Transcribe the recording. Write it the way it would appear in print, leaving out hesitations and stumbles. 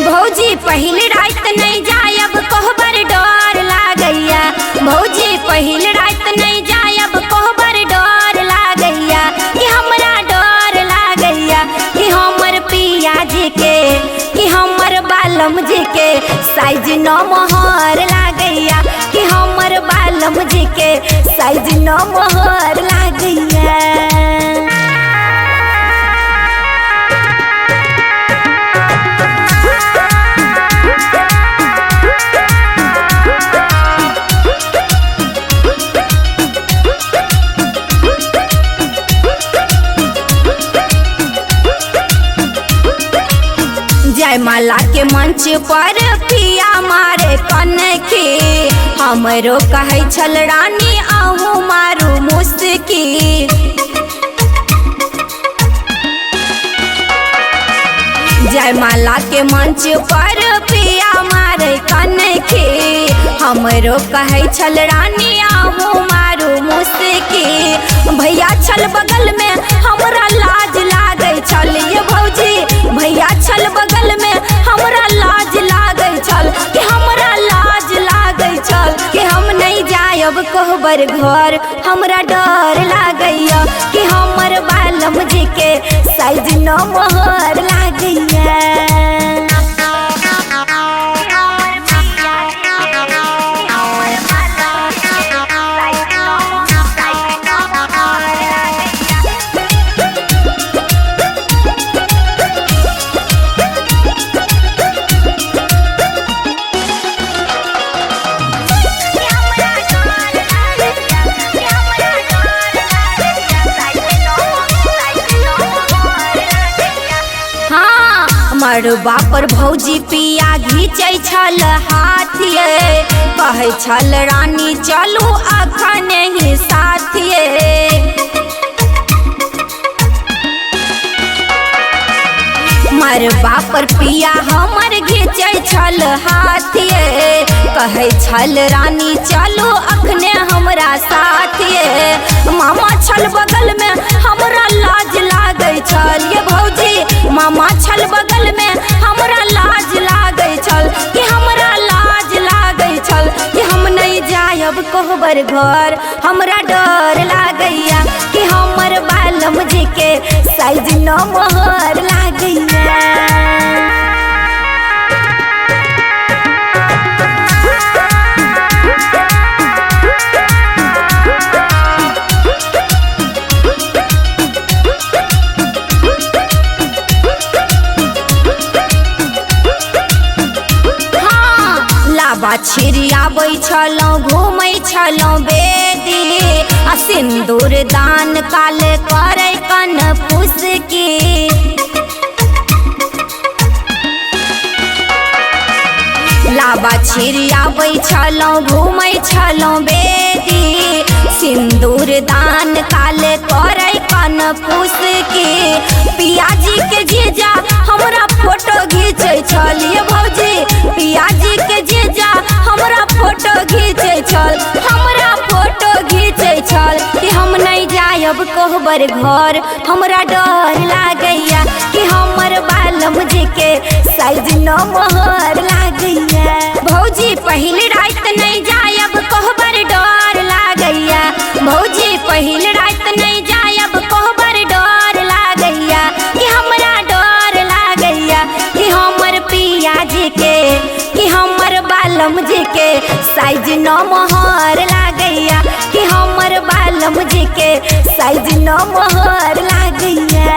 भौजी पहिल रात नहीं जायब कोहबर डर लागैया। भौजी पहिल रात नहीं जायब कोहबर डर लागैया। कि हमरा डर लागैया कि हमर पिया जी के, कि हमर बालम जी के साइज न मोहर लागैया। कि हमर बालम जी के साइज न मोहर लागैया। जयमाला के मंच पर पिया मारे कनखी, हमरो कहै छल रानी अहूँ मारू मुस्की। जयमाला के मंच पर पिया मारे कनखी, हमरो कहै छल रानी अहूँ मारू मुस्की। भैया छल बगल में हमरा लाज लागै छल ये भौजी, भैया छल बगल में हमरा लाज लागै छल। कि हमरा लाज लागै छल कि हम नहीं जायब कोहबर घर, हमरा डर लागैया। कि हमर बालम जी के साइज न मोहर लागैया। मड़बा पर भौजी पिया घीचै छल हाथिए, कहै छल रानी चलू अखन ही साथिए। मड़बा पर पिया हमर घीचै छल हाथिए, कहै छल रानी चलू अखने हमरा साथिए। मामा छल बगल में हमरा लाज लागै छल ये भौजी, मामा छल बगल में हमरा लाज लागै छल। कि हमरा लाज लागै छल कि हम नहीं जायब कोहबर घर, हमरा डर लागैया। कि हमर बालम जी के साइज न मोहर लागैया। लाबा छिड़ियाबै छलहुँ घूमै छलहुँ बेदी, आ सिन्दूर दान काल करै कन फुसकी। लाबा छिड़ियाबै छलहुँ घूमै छलहुँ बेदी, सिन्दूर दान काल करै कन फुसकी। पियाजी के जीजा हमरा फोटो घीचै छल ये भौजी, पियाजी के जीजा हमरा फोटो घीचै छल, हमरा फोटो घीचै छल। कि हम नहीं जायब कोहबर घर, हमरा डर लागैया। कि हमर बालम जी के साइज न मोहर लागैया। भौजी पहिल रात नहीं जायब कोहबर डर लागैया। भौजी पहिल रात नहीं जायब कोहबर डर लागैया। कि हमरा डर लागैया कि हमर पिया जी के, कि हमर बालम जी के साइज न मोहर लागैया। कि हमर बालम जी के साइज न मोहर लागैया।